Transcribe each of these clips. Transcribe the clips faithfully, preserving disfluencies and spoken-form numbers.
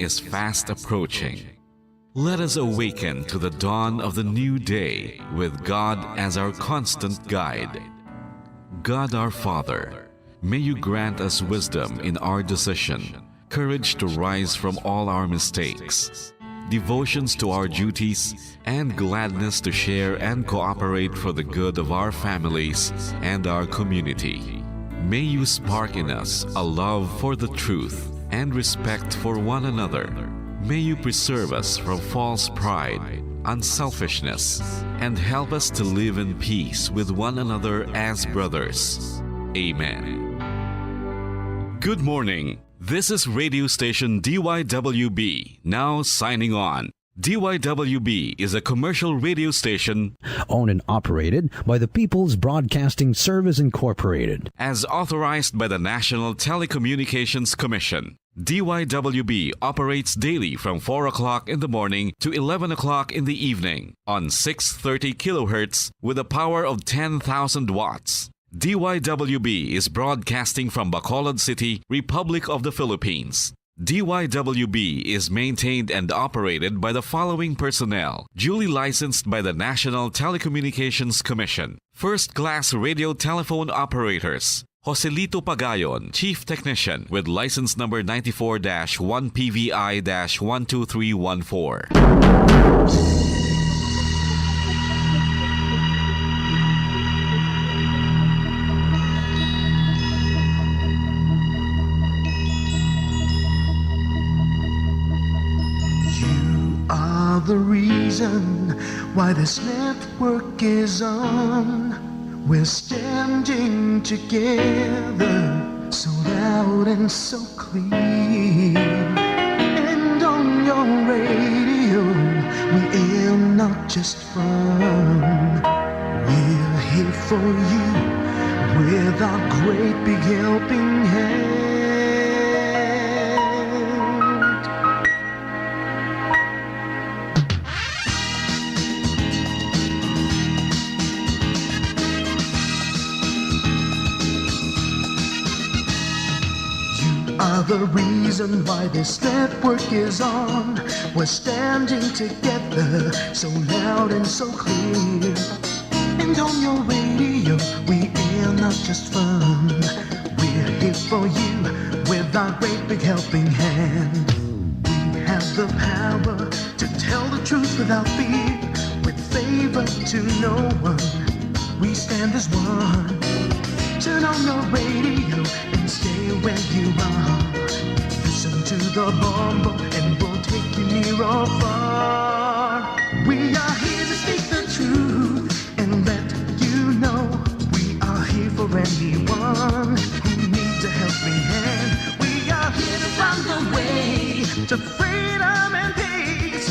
is fast approaching. Let us awaken to the dawn of the new day with God as our constant guide. God our Father, may you grant us wisdom in our decision, courage to rise from all our mistakes, devotions to our duties, and gladness to share and cooperate for the good of our families and our community. May you spark in us a love for the truth and respect for one another. May you preserve us from false pride, unselfishness, and help us to live in peace with one another as brothers. Amen. Good morning. This is radio station D Y W B, now signing on. D Y W B is a commercial radio station owned and operated by the People's Broadcasting Service Incorporated. As authorized by the National Telecommunications Commission. D Y W B operates daily from four o'clock in the morning to eleven o'clock in the evening on six thirty kilohertz with a power of ten thousand watts. D Y W B is broadcasting from Bacolod City, Republic of the Philippines. D Y W B is maintained and operated by the following personnel, duly licensed by the National Telecommunications Commission. First class radio telephone operators, Joselito Pagayon, Chief Technician, with license number ninety-four dash one P V I dash one two three one four. You are the reason why this network is on. We're standing together, so loud and so clear. And on your radio, we aim not just fun. We're here for you with our great big helping hand. You are the reason why this network is on. We're standing together, so loud and so clear. And on your radio, we air not just fun. We're here for you with our great big helping hand. We have the power to tell the truth without fear, with favor to no one. We stand as one. Turn on your radio and stay where you are. Listen to the Bombo and we'll take you near or far. We are here to speak the truth and let you know we are here for anyone who needs a helping hand. We are here to find the way to freedom and peace.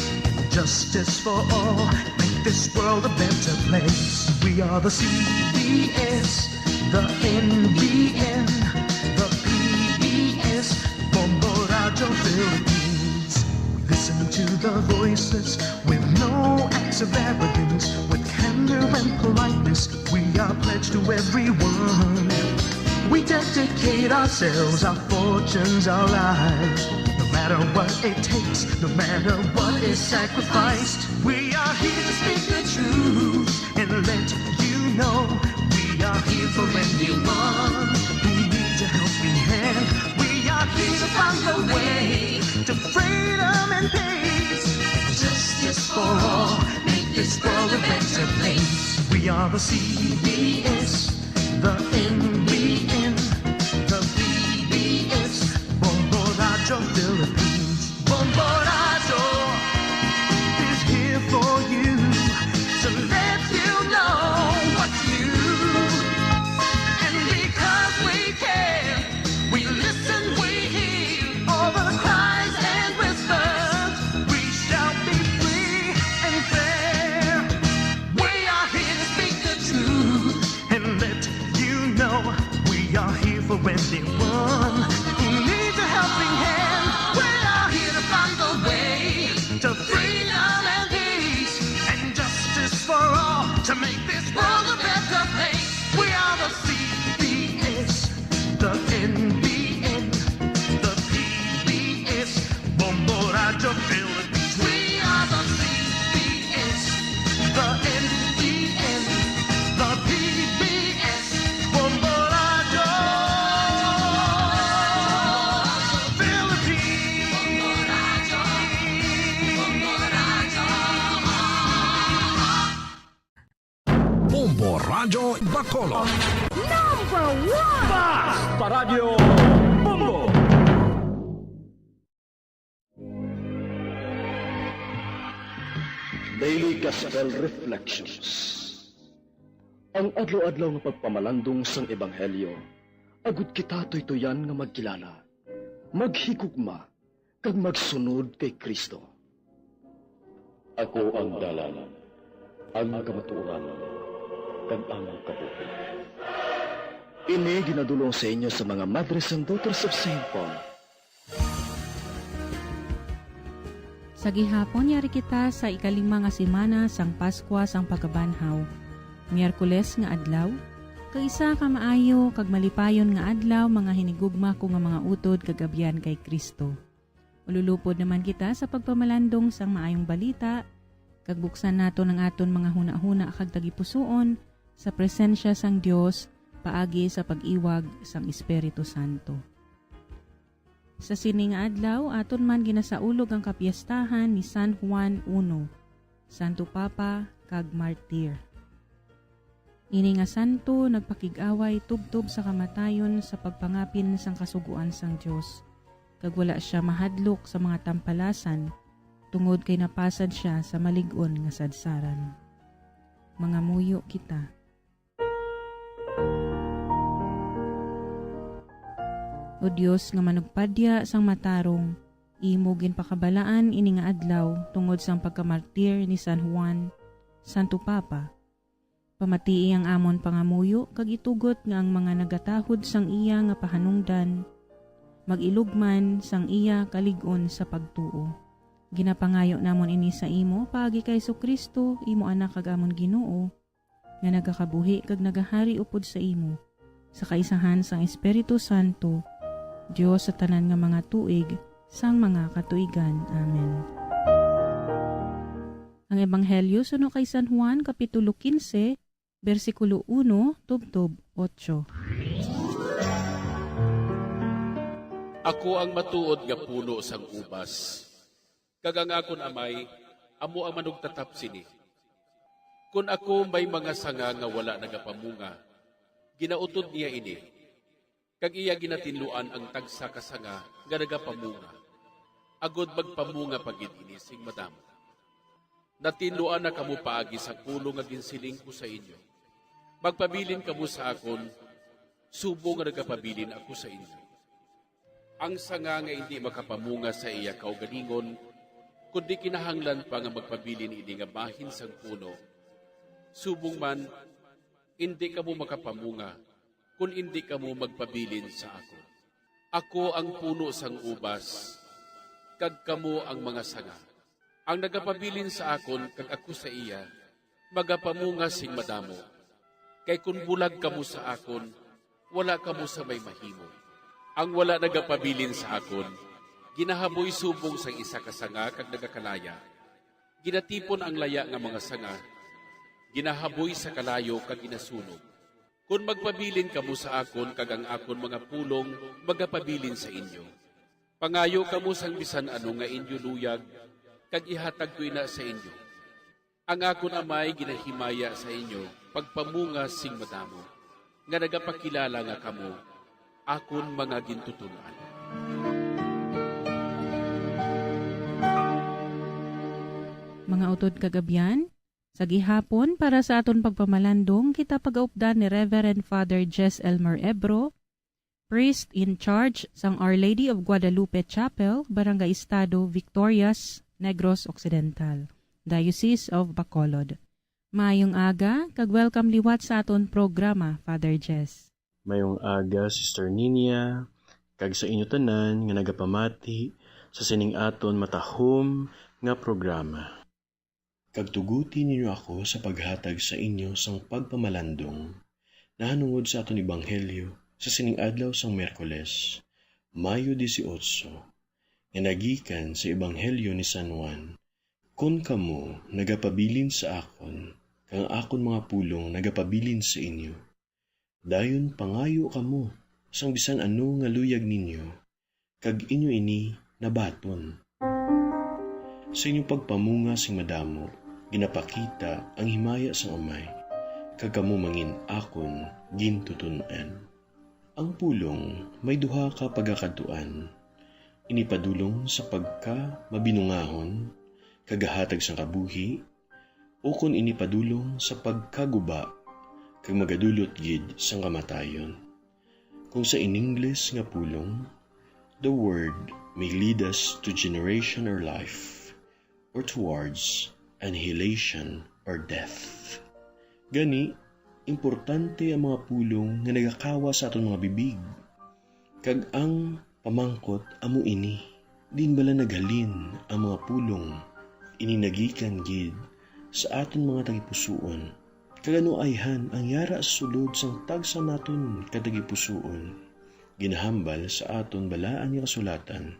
Justice for all, make this world a better place. We are the C B S, the N B N, the P B S, Bombo Radio Philippines. We listen to the voices with no acts of arrogance, with candor and politeness. We are pledged to everyone. We dedicate ourselves, our fortunes, our lives. No matter what it takes, no matter what is sacrificed, we are here to speak the truth and let you know we are here for anyone who needs a helping hand. We are here to find a way to freedom and peace and justice for all. Make this world a better place. We are the C B S, the N B N, the P B S, Bombo Radio Philippines. Bombo Radio is here for you to let you know what's new. And because we care, we listen, we hear all the cries and whispers. We shall be free and fair. We are here to speak the truth and let you know we are here for anyone who needs a helping hand. We are here to find the way to freedom and peace and justice for all to make this world a better place. We are the C B S, the N B N, the P B S, Bombo P B S, the N T N, the P B S, Bombo Radyo Philippines. Bombo Radyo Bacolod. Number one! Basta Radyo Bombo! Daily Gospel Reflections. Ang adlaw-adlaw nga pagpamalandong sang Ebanghelyo, agud kita tuytuyan nga magkilala, maghigugma, kag magsunod kay Cristo. Ako ang dalan, ang kamatuoran, kag ang kabuhi. Ini ginadul-ong sa inyo sa mga Madres and Daughters of Saint Paul. Sa gihapon, yari kita sa ikalima nga semana sang Paskwa sang Pagkabanhaw, Miyerkules nga adlaw, kag isa ka maayo kag malipayon nga adlaw, mga hinigugma ko nga mga utod kag abyan kay Cristo. Ululupod naman kita sa pagpamalandong sang Maayong Balita, kag buksan naton ang aton mga hunahuna kag tagipusoon sa presensya sang Dios paagi sa pag-iwag sang Espiritu Santo. Sa sini nga adlaw, aton man ginasaulog ang kapiestahan ni San Juan Uno, Santo Papa kag Martir. Ini nga santo nagpakig-away tubtob sa kamatayon sa pagpangapin sang Kasugoan sang Dios, kag wala sia mahadlok sa mga tampalasan, tungod kay napasad sia sa malig-on nga sadsaran. Mangamuyo kita. O Dios nga manugpadya sang matarong, imo ginpakabalaan ini nga adlaw tungod sang pagkamartir ni San Juan, Santo Papa. Pamatii ang amon pangamuyo kag itugot nga ang mga nagatahod sang iya nga pahanungdan mag-ilugman sang iya kalig-on sa pagtuo. Ginapangayo namon ini sa imo paagi kay Jesu-Cristo, imo Anak kag amon Ginoo, nga nagakabuhi kag nagahari upod sa imo, sa kaisahan sang Espiritu Santo, Dios sa tanan nga mga tuig sang mga katuigan. Amen. Ang Ebanghelyo suno kay San Juan, Kapitulo quince, bersikulo uno tubtob otso. Ako ang matuod nga puno sang ubas, kag ang akon Amay amo ang manugtatap sini. Kon ako may mga sanga nga wala nagapamunga, ginautod niya ini, kag iya ginatinluan ang tagsa ka sanga nga nagapamunga, agod magpamunga pa gid ini sing madamo. Natinluan na kamo paagi sa pulong nga ginsiling ko sa inyo. Magpabilin kamo sa akon, subong nga nagapabilin ako sa inyo. Ang sanga nga indi makapamunga sa iya kaugalingon, kundi kinahanglan pa nga magpabilin ini nga bahin sang puno, subong man, indi kamo makapamunga kon indi kamo magpabilin sa akon. Ako ang puno sang ubas, kag kamo ang mga sanga. Ang nagapabilin sa akon kag ako sa iya, magapamunga sing madamo. Kay kon bulag kamo sa akon, wala kamo sa may mahimo. Ang wala nagapabilin sa akon, ginahaboy subong sang isa ka sanga kag nagakalaya. Ginatipon ang laya nga mga sanga, ginahaboy sa kalayo kag ginasunog. Kon magpabilin kamo sa akon kag ang akon mga pulong magapabilin sa inyo, pangayo kamo sang bisan ano nga inyo luyag, kag ihatag ko ina sa inyo. Ang akon Amay ginahimaya sa inyo pagpamunga sing madamo, nga nagapakilala nga kamo akon mga gintuton-an. Mga utod kag abyan, sa gihapon, para sa aton pagpamalandong, kita pagaupdan ni Reverend Father Jess Elmer Ebro, priest in charge sang Our Lady of Guadalupe Chapel, Barangay Estado, Victorias, Negros Occidental, Diocese of Bacolod. Maayong aga, kag welcome liwat sa aton programa, Father Jess. Mayong aga, Sister Ninia, kag sa inyo tanan nga nagapamati sa sining aton matahom nga programa. Kag tuguti ninyo ako sa paghatag sa inyo sang pagpamalandong nahanungod sa aton ebanghelyo sa sining adlaw sang Miyerkules, Mayo dieciocho, nga nagikan sa Ebanghelyo ni San Juan, Kon kamo nagapabilin sa akon, kag ang akon mga pulong nagapabilin sa inyo, dayon pangayo kamo sang bisan ano nga luyag ninyo, kag inyo ini nabaton. Sa inyong pagpamunga sing madamo, ginapakita ang himaya sang Amay, kag kamo mangin akon gintuton-an. Ang pulong may duha ka pagakadtuan. Ini padulong sa pagkamabinungahon kag gahatag sang kabuhi, ukon ini padulong sa pagkaguba kag magadulot gid sang kamatayon. Kung sa in Ingles nga pulong, the word may lead us to generation or life, or towards annihilation or death. Gani, importante ang mga pulong nga nagakawa sa aton mga bibig. Kag ang pamangkot amo ini, diin bala naghalin ang mga pulong? Ini nagikan gid sa aton mga tagipusoon. Kag ano ayhan ang yara sa sulod sang tagsa naton ka tagipusoon, ginahambal sa aton balaan nga kasulatan?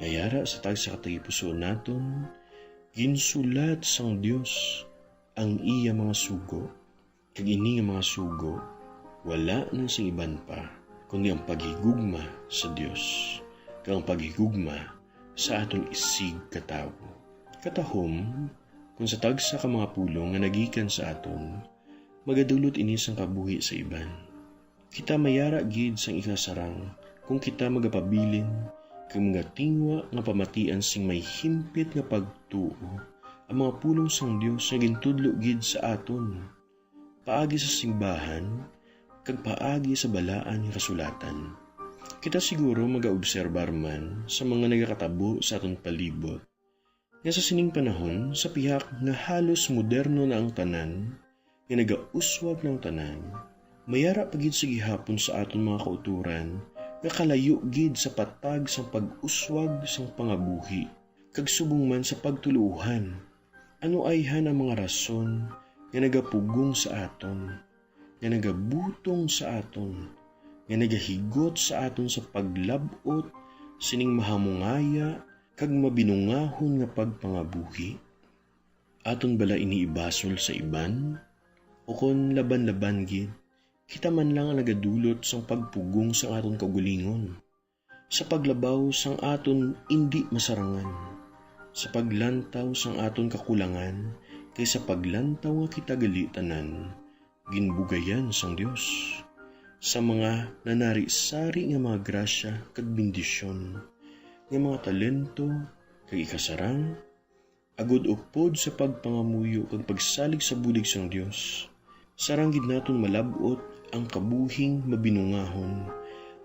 Nga yara sa tagsa ka tagipusoon naton, ginsulat sang Dios ang iya mga sugo, kag ini nga mga sugo wala na sing iban pa, kundi ang paghigugma sa Dios, kag ang paghigugma sa aton isig ka tawo. Katahom, kung sa tagsa ka mga pulong nga nagikan sa aton, magadulot ini sang kabuhi sa iban. Kita mayara gid sang ikasarang kung kita magapabilin kag magatingwa nga pamatian sing may himpit nga pagtuo ang mga pulong sang Dios nga gintudlo gid sa aton paagi sa simbahan kag paagi sa balaan nga kasulatan. Kita siguro magaobserbar man sa mga nagakatabo sa aton palibot nga sa sining panahon, sa pihak nga halos moderno na ang tanan, nga nagauswag na ang tanan, mayara pa gid sa gihapon sa aton mga kautoran nga kalayo gid sa patag sang pag-uswag sang pangabuhi, kag subong man sa pagtuluohan. Ano ayhan ang mga rason nga nagapugong sa aton, nga nagabutong sa aton, nga nagahigot sa aton sa paglab-ot sining mahamungaya kag mabinungahon nga pagpangabuhi? Aton bala ini ibasol sa iban? Ukon laban-laban gid, kita man lang ang nagadulot sang pagpugong sang aton kaugalingon, sa paglabaw sang aton indi masarangan, sa paglantaw sang aton kakulangan, kay sa paglantaw nga kita gali tanan ginbugayan sang Dios sa mga nanari-sari nga mga grasya kag bendisyon, nga mga talento kag ikasarang, agod upod sa pagpangamuyo kag pagsalig sa bulig sang Dios, sarang gid naton malab-ot ang kabuhing mabinungahon,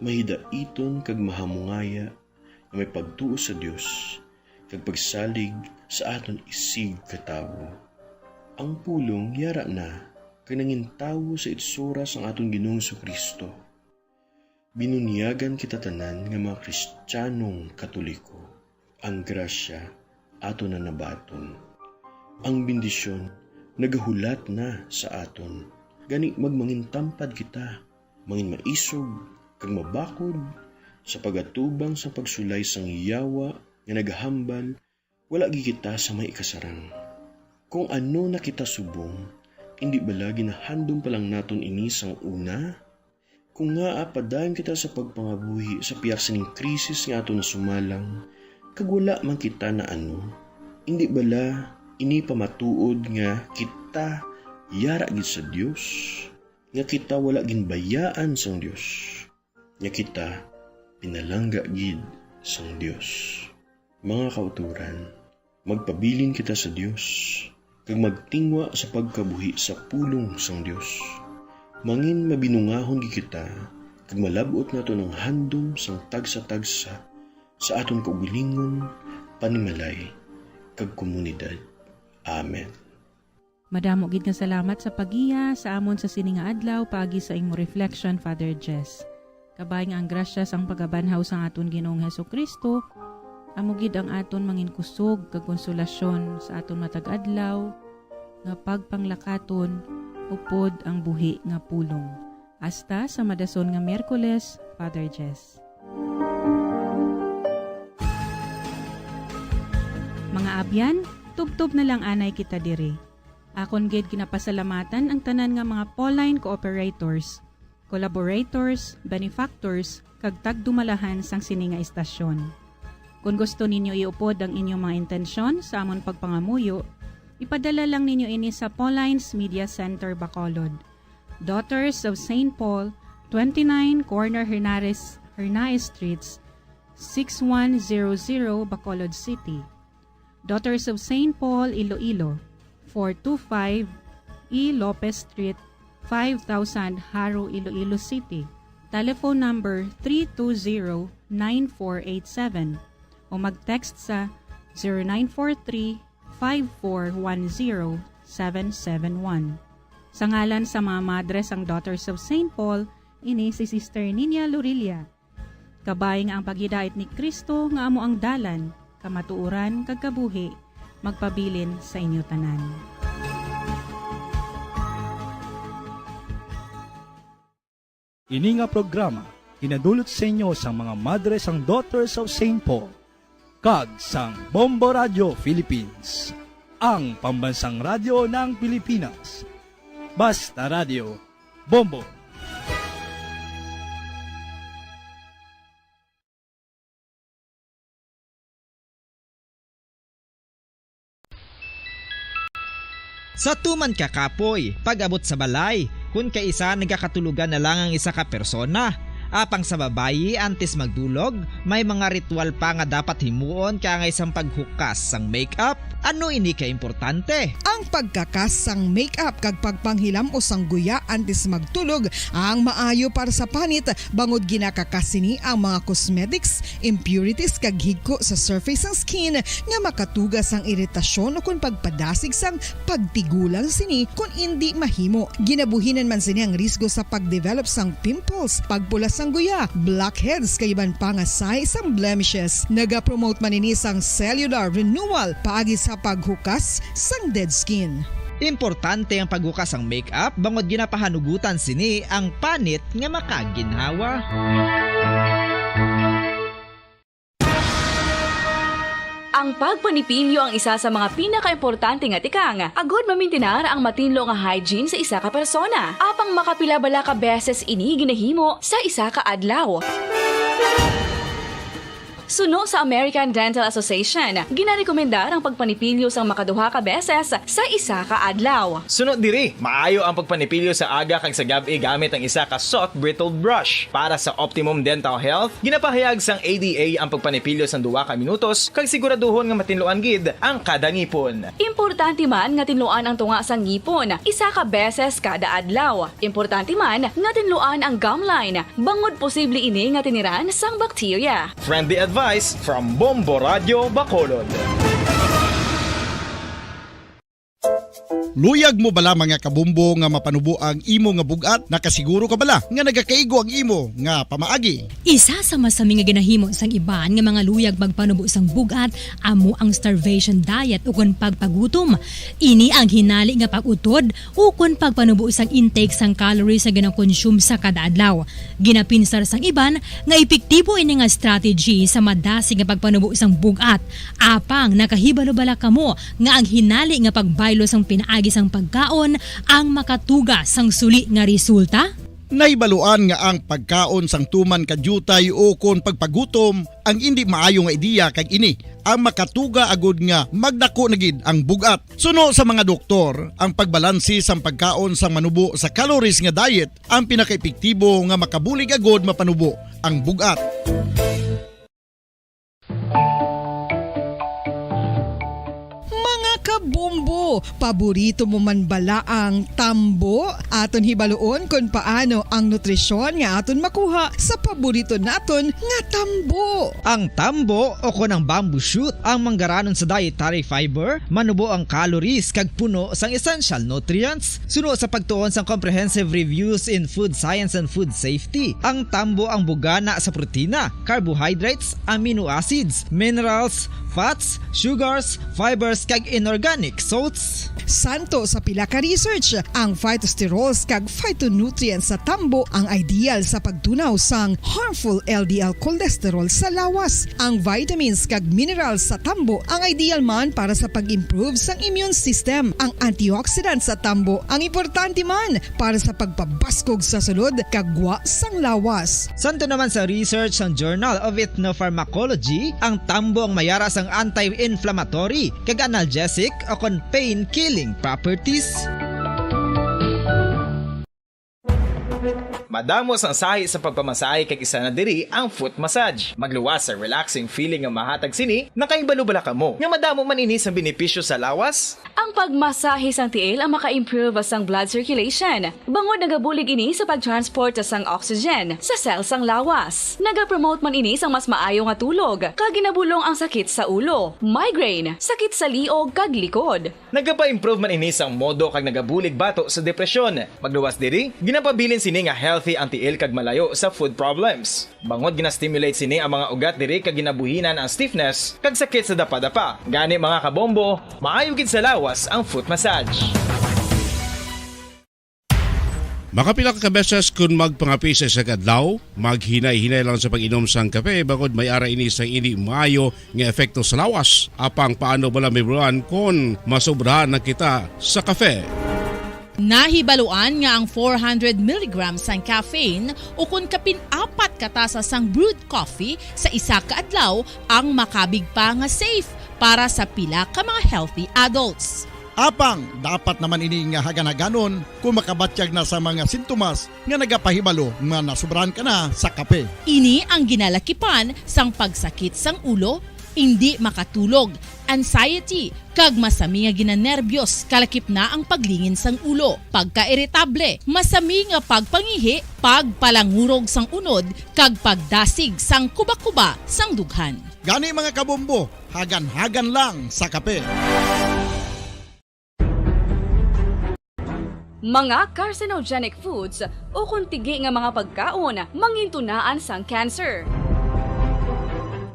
mahidaiton kag mahamungaya, nga may pagtuo sa Dios kag pagsalig sa aton isig ka tawo. Ang pulong yara na kag nangintawo sa itsura sang aton Ginoong Jesu-Cristo. Binunyagan kita tanan nga mga Kristiyanong Katoliko. Ang grasya aton na nabaton. Ang bendisyon nagahulat na sa aton. Gani, magmangintampad kita, manginmaisog, kag mabakod sa pagatubang sa pagsulay sang yawa nga nagahambal, wala gid kita sa may ikasarang. Kung ano na kita subong, indi bala ginahandom pa lang naton ini sang una? Kung ngaa padayon kita sa pagpangabuhi sa pihak sining krisis nga aton nasumalang, kag wala man kita naano, indi bala ini pamatuod nga kita yara gid sa Dios, nga kita wala ginbayaan sang Dios, nga kita pinalangga gid sang Dios? Mga kautoran, magpabilin kita sa Dios, kag magtingwa sa pagkabuhi sa pulong sang Dios. Mangin mabinungahon gid kita, kag malab-ot naton ang handom sang tagsa-tagsa sa aton kaugalingon, panimalay, kag komunidad. Amen. Madamo gid nga salamat sa pagiya sa amon sa sini nga adlaw paagi sa imo reflection, Father Jess. Kabay nga ang grasya sang pagabanhaw sang aton Ginoong Jesu-Cristo amo gid ang aton manginkusog kag konsolasyon sa aton matag adlaw nga pagpanglakaton upod ang buhi nga pulong. Hasta sa madason nga Miyerkules, Father Jess. Mga abyan, Tubtob na lang anay kita diri. Akon gid ginapasalamatan ang tanan nga mga Pauline cooperators, collaborators, benefactors, kag tagdumalahan sang sini nga istasyon. Kon gusto ninyo iupod ang inyong mga intensyon sa amon pagpangamuyo, ipadala lang ninyo ini sa Pauline's Media Center, Bacolod, Daughters of Saint Paul, twenty-nine Corner Hernares, Hernaez Streets, six one zero zero, Bacolod City. Daughters of Saint Paul, Iloilo, four two five E Lopez Street, five thousand, Jaro, Iloilo City. Telephone number three two zero, nine four eight seven o mag-text sa zero nine four three, five four one zero, seven seven one. Sa ngalan sa mga madre sang Daughters of Saint Paul, ini si Sister Nina Lorilla. Kabay nga ang paghidait ni Cristo nga amo ang dalan, kamatuoran, kag kabuhi, magpabilin sa inyo tanan. Ini nga programa ginadulot sa inyo sang mga madre sang Daughters of Saint Paul kag sang Bombo Radio Philippines, ang pambansang radyo ng Pilipinas. Basta Radio, Bombo. Sa tuman ka kapoy, pag-abot sa balay, kun kaisa nagakatulogan na lang ang isa ka persona. Apang sa babayi, antes magdulog, may mga ritual pa nga dapat himuon kaangay sang paghukas sang makeup. Ano ini ka importante? Ang pagkakas sang makeup kag pagpanghilam-os sang guya antes magtulog ang maayo para sa panit, bangod ginakakas sini ang mga cosmetics, impurities, kag higko sa surface sang skin nga makatuga sang iritasyon ukon pagpadasig sang pagtigulang sini kon indi mahimo. Ginabuhinan man sini ang risgo sa pagdevelop sang pimples, pagpula sang guya, blackheads, kag iban pa nga sign sang blemishes. Nagapromote man ini sang cellular renewal paagi sa paghukas sang dead skin. Importante ang paghukas sang makeup bangod ginapahanugutan sini ang panit nga makaginhawa. Ang pagpanipilyo ang isa sa mga pinakaimportante nga tikang agod mamintinar ang matinlo nga hygiene sa isa ka persona. Apang makapila bala ka beses ini ginahimo sa isa ka adlaw? Suno sa American Dental Association, ginarekomendar ang pagpanipilyo sang makaduha ka beses sa isa ka adlaw. Suno diri, maayo ang pagpanipilyo sa aga kag sa gab-i gamit ang isa ka soft bristled brush. Para sa optimum dental health, ginapahayag sang A D A ang pagpanipilyo sang duha ka minutos kag siguraduhon nga matinluan gid ang kada ngipon. Importante man nga tinluan ang tunga sang ngipon isa ka beses kada adlaw. Importante man nga tinluan ang gum line, bangod posible ini nga tiniran sang bakterya. Friendly advice from Bombo Radio Bacolod. Luyag mo bala, mga kabombo, nga mapanubo ang imo nga bug-at? Nakasiguro ka bala nga nagakaigo ang imo nga pamaagi? Isa sa masami nga ginahimo sang iban nga mga luyag magpanubo sang bug-at amo ang starvation diet ukon pagpagutom. Ini ang hinali nga pag-utod ukon pagpanubo sang intake sang calories nga ginakonsume sa kada adlaw. Ginapinsar sang iban nga epektibo ini nga strategy sa madasig nga pagpanubo sang bug-at. Apang nakahibalo bala kamo nga ang hinali nga pagbaylo sang pinaagi sang pagkaon ang makatuga sang suli nga resulta? Nahibaluan nga ang pagkaon sang tuman ka diutay ukon pagpagutom ang indi maayo nga ideya, kag ini ang makatuga agud nga magdako na gid ang bug-at. Suno sa mga doktor, ang pagbalanse sang pagkaon sang manubo sa calories nga diet ang pinakaepektibo nga makabulig agud mapanubo ang bug-at. Mga kabombo, paborito mo man bala ang tambo? Aton hibaluon kon paano ang nutrisyon nga aton makuha sa paborito naton nga tambo. Ang tambo, o kon ang bamboo shoot, ang manggaranon sa dietary fiber, manubo ang calories kag puno sang essential nutrients. Suno sa pagtuon sang Comprehensive Reviews in Food Science and Food Safety, ang tambo ang bugana sa protina, carbohydrates, amino acids, minerals, fats, sugars, fibers, kag inorganic salts. Santo sa pila ka research, ang phytosterols kag phytonutrients sa tambo ang ideal sa pagtunaw sang harmful L D L cholesterol sa lawas. Ang vitamins kag minerals sa tambo ang ideal man para sa pag-improve sang immune system. Ang antioxidants sa tambo ang importante man para sa pagpabaskog sa sulod kag gwa sang lawas. Santo naman sa research sang Journal of Ethnopharmacology, ang tambo ang mayara sang anti-inflammatory kag analgesic o kon pain-killing properties. Madamo sang sahi sa pagpamasahe kag isa na diri ang foot massage. Magluwas sa relaxing feeling nga mahatag sini. Nakahibalo bala kamo nga madamo man ini sang benepisyo sa lawas? Ang pagmasahe sang tiil ang maka-improve sang blood circulation, bangod nagabulig ini sa pag-transport sang oxygen sa cell sang lawas. Nagapromote man ini sang mas maayo nga tulog, kag ginabulong ang sakit sa ulo, migraine, sakit sa liog, kag likod. Nagapa-improve man ini sang modo kag nagabulig bato sa depresyon. Magluwas diri, ginapabilin sini nga healthy ang tiil kag malayo sa food problems. Bangod gina-stimulate sini ang mga ugat diri kag ginabuhinan ang stiffness kag sakit sa dapadapa. Gani, mga kabombo, maayo gid sa lawas ang foot massage. Makapila ka beses kun magpangape sa isa ka adlaw, maghinay-hinay lang sa pag-inom sang kape, bangod may ara ini sang indi maayo nga epekto sa lawas. Apang paano bala, Ma'am Ron, kon masobrahan na kita sa kape? Nahibaluan nga ang four hundred milligrams sang caffeine, ukon kapin apat ka tasa sang brewed coffee sa isa ka adlaw, ang makabig pa nga safe para sa pila ka mga healthy adults. Apang dapat naman ini nga hagan-haganon kung makabatyag na sa mga sintomas nga nagapahibalo nga nasobrahan ka na sa kape. Ini ang ginalakipan sang pagsakit sang ulo, indi makatulog, anxiety, kag masami nga ginanerbiyos, kalakip na ang paglingin sang ulo, pagkairitable, masami nga pagpangihi, pagpalangurog sang unod, kag pagdasig sang kuba-kuba sang dughan. Gani, mga kabombo, hagan-hagan lang sa kape. Mga carcinogenic foods ukon tigi nga mga pagkaon mangintunaan sang cancer.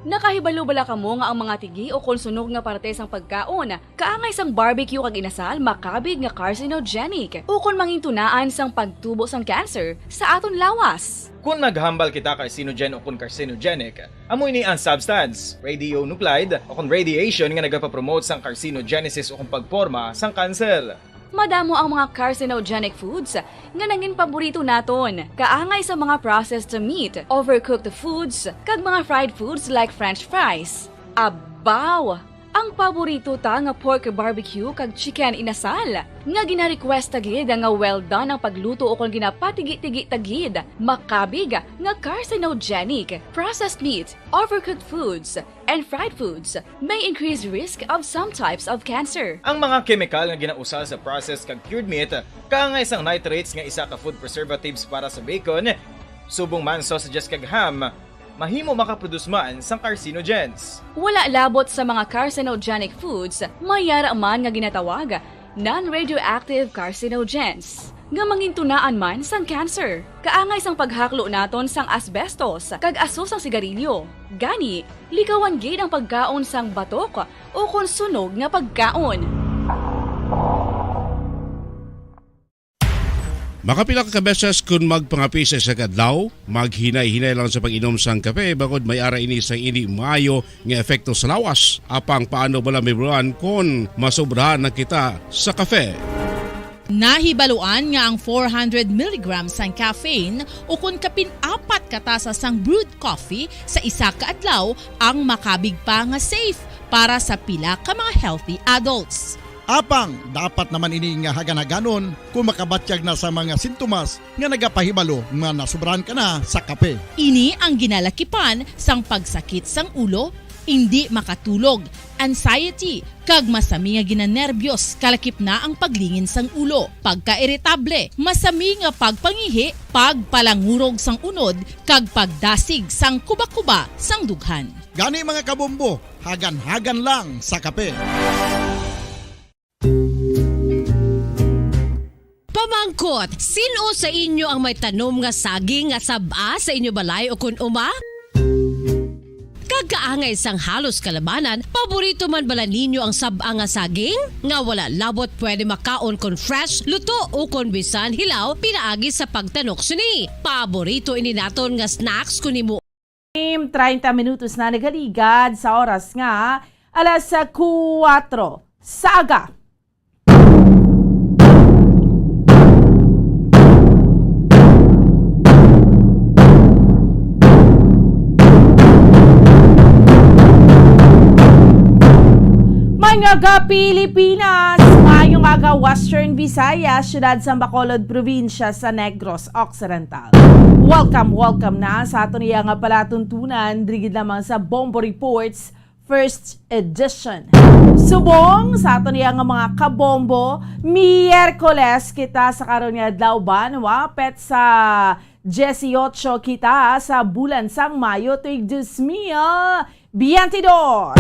Nakahibalo bala kamo nga ang mga tigi ukon sunog nga parte sang pagkaon, kaangay sang barbecue kag inasal, makabig nga carcinogenic ukon mangintunaan sang pagtubo sang cancer sa aton lawas? Kon maghambal kita carcinogen ukon carcinogenic, amo ini ang substance, radionuclide, ukon radiation nga nagapapromote sang carcinogenesis ukon pagporma sang kanser. Madamo ang mga carcinogenic foods nga nangin paborito naton, kaangay sa mga processed meat, overcooked foods, kag mga fried foods like French fries. Abaw! Ang paborito ta nga pork barbecue kag chicken inasal, nga gina-request ta gid nga well done ang pagluto ukon ginapatigi-tigi ta gid, makabig nga carcinogenic. Processed meat, overcooked foods, and fried foods may increase risk of some types of cancer. Ang mga kemikal nga ginausal sa processed kag cured meat, kaangay sang nitrates nga isa ka food preservatives para sa bacon, subong man sausages kag ham, mahimo makaproduce man sang carcinogens. Wala labot sa mga carcinogenic foods, may yara man nga ginatawag non-radioactive carcinogens, nga mangintunaan man sang cancer. Kaangay sang paghaklo naton sang asbestos kag aso sang sigarilyo. Gani, likawan gid ang pagkaon sang batok ukon sunog nga pagkaon. Makapila ka beses kun magpangape sa isa ka adlaw, maghinay-hinay lang sa pag-inom sang kape, bangod may ara ini sang indi maayo nga epekto sa lawas. Apang paano bala, Ma'am Ron, kon masobrahan na kita sa kape? Nahibaluan nga ang four hundred milligrams sang caffeine, ukon kapin apat ka tasa sang brewed coffee sa isa ka adlaw, ang makabig pa nga safe para sa pila ka mga healthy adults. Apang dapat naman ini nga hagan-haganon kung makabatyag na sa mga sintomas nga nagapahibalo nga nasobrahan ka na sa kape. Ini ang ginalakipan sang pagsakit sang ulo, indi makatulog, anxiety, kag masami nga ginanerbiyos, kalakip na ang paglingin sang ulo, pagkairitable, masami nga pagpangihi, pagpalangurog sang unod, kag pagdasig sang kuba-kuba sang dughan. Gani, mga kabombo, hagan-hagan lang sa kape. Pamangkot, sin-o sa inyo ang may tanom nga saging nga sab-a sa inyo balay o kun uma? Kag kaangay sang halos kalabanan, paborito man bala ninyo ang sab-ang nga saging? Nga wala labot pwede makaon kon fresh, luto, o kon bisan hilaw pinaagi sa pagtanok sini. Paborito ini naton nga snacks kon himo. Treinta minutos na nagaligad sa oras nga alas kuwatro sa aga. Mga ka-Pilipinas, maayong aga, Western Visayas, siyudad sa Bacolod, probinsya sa Negros Occidental. Welcome, welcome na sa aton iya nga palatuntunan, diri gid lamang sa Bombo Reports, first edition. Subong sa aton iya nga mga kabombo, Miyerkules kita sa karon nga adlaw, ba, no? Hapit sa dieciocho kita sa bulan sang Mayo tuig dos mil veintidós.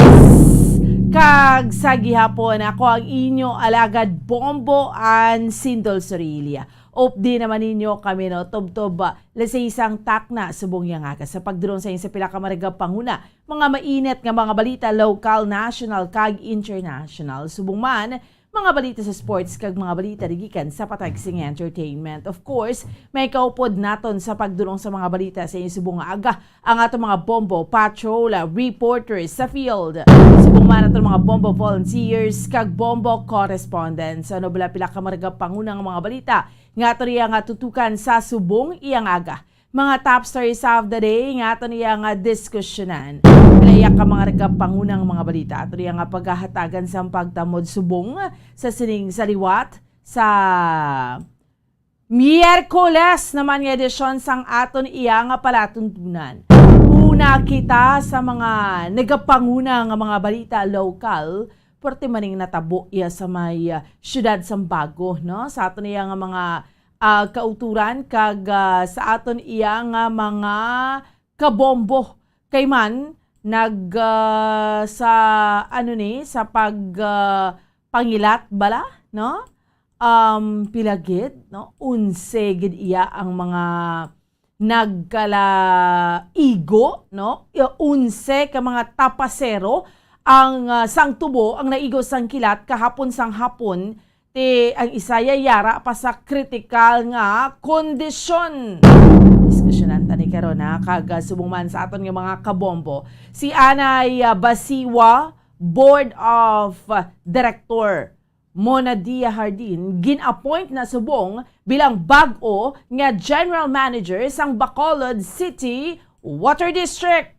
Kag sa gihapon, ako ang inyo alagad Bombo, Ann Sindol Sorilia. Updi naman ninyo kami, no, tubtob, ah, alas sais sang takna subong iya nga aga sa pagdulong sa inyo sa pila ka maragap panguna, mga mainit nga mga balita, lokal, national, kag international. Subong man, mga balita sa sports, kag mga balita gikan sa patag sing entertainment. Of course, may kaupod naton sa pagdulong sa mga balita sa inyo subong nga aga ang aton mga bombo patrol, ah, reporters sa field. Subong man aton mga bombo volunteers kag bombo correspondents. Ano bala pila ka maragap panguna nga mga balita nga aton iya nga tutukan sa subong iya nga aga? Mga top stories of the day nga aton iya nga diskusyonan. Pila iya ka mga nagapangunang mga balita aton iya nga paghahatagan sang pagtamod subong sa sining sa liwat sa Miyerkules naman nga edisyon sang aton iya nga palatuntunan. Una kita sa mga nagapanguna nga mga balita lokal, perti man ning natabo iya sa may, ah, siyudad sang Bago, no? Sa aton iya nga mga, ah, kauturan kag, ah, sa aton iya nga mga kabombo. Kay man nag, ah, sa, ano ni, sa pag, ah, pangilat bala, no? Um, pila gid, no? Onse gid iya ang mga nagkalaigo, no? Ya, onse ka mga tapasero ang, ah, sang tubo ang naigo sang kilat kahapon sang hapon, ti ang isa ya yara pa sa kritikal nga kondisyon. Diskusyonan ta ni karon, ha, kag, ah, subong man sa aton nga mga kabombo, si Anay, ah, Basiwa, Board of, ah, Director, Monadia Hardin, gin-appoint na subong bilang bag-o nga General Manager sang Bacolod City Water District.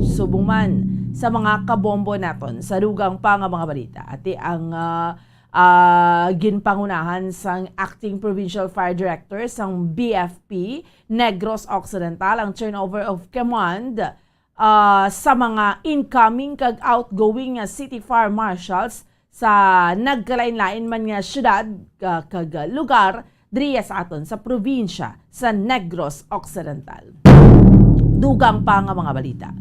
Subong man sa mga kabombo naton sa dugang pa nga mga balita, ati ang, ah, ah, ginpangunahan sang Acting Provincial Fire Director sang B F P Negros Occidental ang turnover of command, ah, sa mga incoming kag outgoing nga city fire marshals sa nagkalain-lain man nga siyudad, ah, kag lugar diriya sa aton sa probinsya sa Negros Occidental. Dugang pa nga mga balita.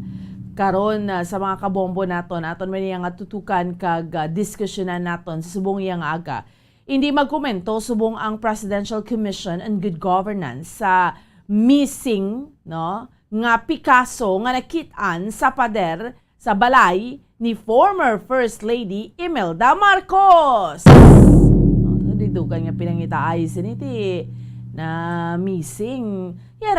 Karon, ah, sa mga kabombo naton, aton man iya nga tutukan kag, ah, diskusyonan naton sa subong iya nga aga. Hindi magkomento subong ang Presidential Commission on Good Governance sa missing, no, nga Picasso nga nakit-an sa pader sa balay ni former First Lady Imelda Marcos. No, so, di dugang nga pinangitaay sini ti na missing. Yara